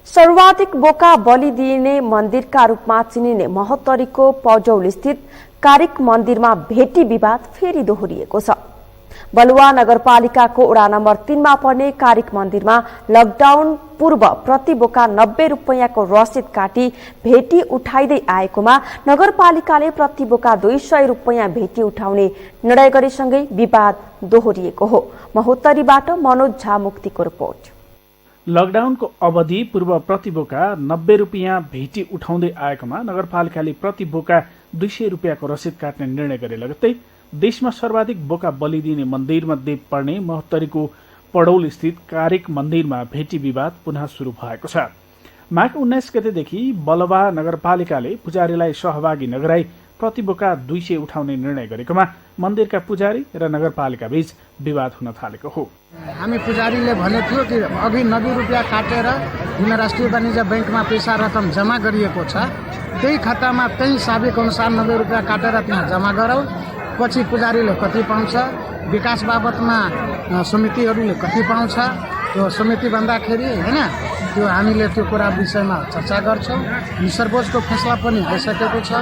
सर्वाधिक बोका बलि दिइने मन्दिरका रूपमा चिनिने महोत्तरीको पौजौल स्थित कारिक मन्दिरमा भेटी विवाद फेरि दोहोरिएको छ। बलुवा नगरपालिकाको वडा नम्बर 3 मा पर्ने कारिक मन्दिरमा लकडाउन पूर्व प्रति बोका 90 रुपैयाँको रसिद काटी भेटी उठाइदै आएकोमा नगरपालिकाले प्रति बोका 200 रुपैयाँ भेटी उठाउने निर्णय गरेसँगै विवाद दोहोरिएको हो। महोत्तरीबाट मनोज झा मुक्तिको रिपोर्ट। लकडाउनको अवधि पूर्व प्रति बोका 90 रुपैयाँ भेटी उठाउँदै आएकोमा नगरपालिकाले प्रति बोका 200 रुपैयाँको रसिद काट्ने निर्णय गरे। लगत्तै देशमा सर्वाधिक बोका बलि दिने मन्दिरमध्ये पर्ने महोत्तरीको पडौल स्थित कारिक मन्दिरमा भेटी विवाद पुनः शुरू भएको छ। माघ 19 गतेदेखि बलवा नगरपालिकाले पुजारीलाई सहभागी नगराई प्रति बोका 200 उठाउने निर्णय गरेकोमा मन्दिरका पुजारी र नगरपालिका बीच विवाद हुन थालेको हो। हामी पुजारीले भने थियो कि अघि 90 रुपैयाँ काटेर जुन राष्ट्रिय वाणिज्य बैंकमा पैसा रकम जम्मा गरिएको छ त्यही खातामा त्यही साबिक अनुसार 90 रुपैयाँ काटेर त्यहाँ जम्मा गरौँ। पछि पुजारीले कति पाउँछ, विकास बाबतमा समितिहरूले कति पाउँछ, त्यो समिति भन्दाखेरि हैन त्यो हामीले त्यो कुरा विषयमा चर्चा गर्छौँ। अनि सर्वोच्चको फैसला पनि आइसकेको छ।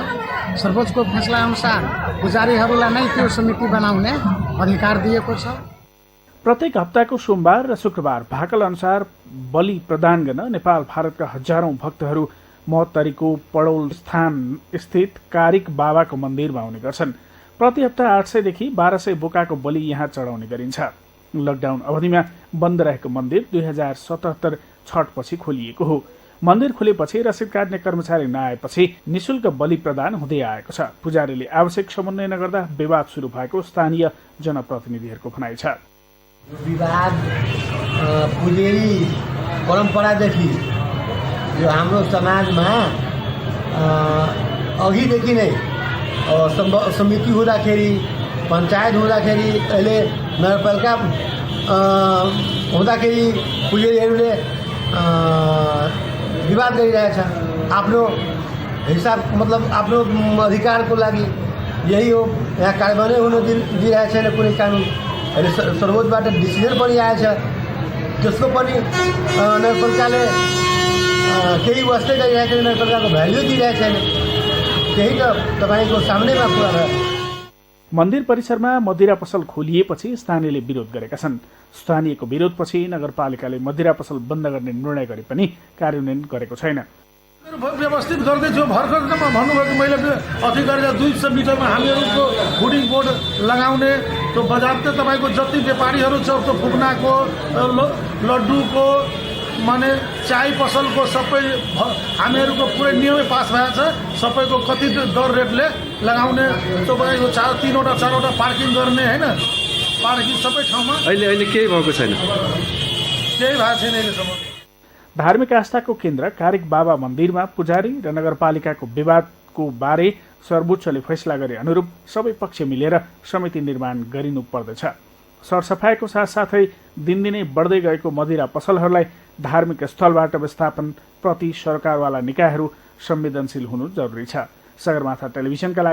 सर्वोच्चको फैसला अनुसार पुजारीहरूलाई नै त्यो समिति बनाउने अधिकार दिएको छ। प्रत्येक हप्ताको सोमबार र शुक्रबार भाकल अनुसार बलि प्रदान गर्न नेपाल भारतका हजारौं भक्तहरू महोत्तरीको पडौल स्थान स्थित कारिक बाबाको मन्दिरमा आउने गर्छन्। प्रति हप्ता 800 देखि 1200 बोकाको बलि यहाँ चढाउने गरिन्छ। लकडाउन अवधिमा बन्द रहेको मन्दिर 2077 छठपछि खोलिएको हो। मन्दिर खुलेपछि रसिद काट्ने कर्मचारी नआएपछि निशुल्क बलि प्रदान हुँदै आएको छ। पुजारीले आवश्यक समन्वय नगर्दा विवाद शुरू भएको स्थानीय जनप्रतिनिधिहरूको भनाइ छ। विवाद पुजेरी परम्परादेखि यो हाम्रो समाजमा अघिदेखि नै समिति हुँदाखेरि, पञ्चायत हुँदाखेरि, अहिले नगरपालिका हुँदाखेरि पुजारीहरूले विवाद गरिरहेछ। आफ्नो हिसाब मतलब आफ्नो अधिकारको लागि यही हो। यहाँ कार्यान्वयन हुन दिइरहेको छैन कुनै कानुन। अहिले सर्वोच्चबाट डिसिजन पनि आएछ, त्यसको पनि नगरपालिकाले केही वास्तै गरिरहेको छैन, नगरपालिकाको भ्याल्यु दिइरहेको छैन। त्यही त तपाईँको सामनेमा कुरा भयो। मन्दिर परिसरमा मदिरा पसल खोलिएपछि स्थानीयले विरोध गरेका छन्। स्थानीयको विरोधपछि नगरपालिकाले मदिरा पसल बन्द गर्ने निर्णय गरे पनि कार्यान्वयन गरेको छैन। व्यवस्थित गर्दैछु भर्खर भन्नुभएको मैले अथि गरेर 200 मिटरमा हामीहरूको फुडिङ बोर्ड लगाउने त्यो बजारको तपाईँको जति व्यापारीहरू छ त्यो फुक्नाको लड्डुको माने चाय पसलको सबै हामीहरूको पुरै नियमै पास भएको छ। सबैको कति दर रेटले लगाउने तपाईँको 3वटा 4वटा पार्किङ गर्ने होइन, पार्किङ सबै ठाउँमा अहिले केही भएको छैन, केही भएको छैन अहिलेसम्म। धार्मिक आस्थाको केन्द्र कारिक बाबा मन्दिरमा पुजारी र नगरपालिकाको विवादको बारे सर्वोच्चले फैसला गरे अनुरूप सबै पक्ष मिलेर समिति निर्माण गरिनु पर्दछ। सरसफाइको साथसाथै दिनदिनै बढ्दै गएको मदिरा पसलहरूलाई धार्मिक स्थलबाट विस्थापन प्रति सरकारवाला निकायहरू संवेदनशील हुनु जरुरी छ। सगरमाथा टेलिभिजनका लागि